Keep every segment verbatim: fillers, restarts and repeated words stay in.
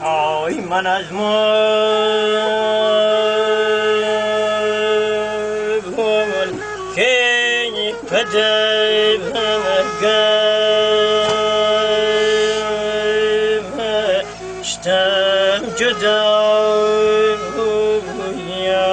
Ay, من از مو بومل کی پدی بمگم، شتم جدا بویا.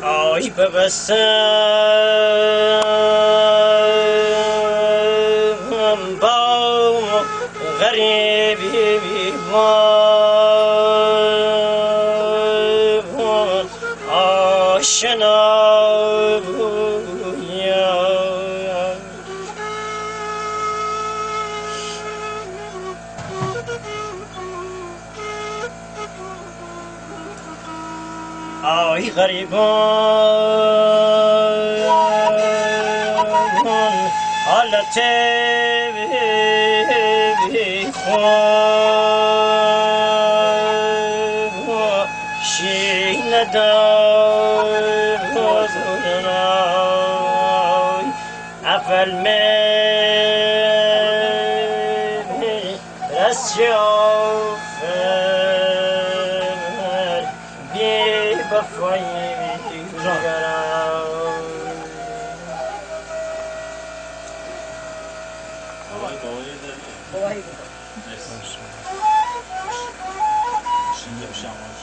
آی ببستم با غریبی، با آشنا بویا. آی غریبان، حالت خو شی ندار. اول می رس شوفر بی وفایی گرا. Olay, olay eder mi? Olay bu. Neyse. Şimdi bir şey olmaz.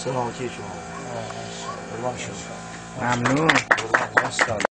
Selamet aleyküm abi. Allah'a şükür. Memnun. Allah'a emanet olun.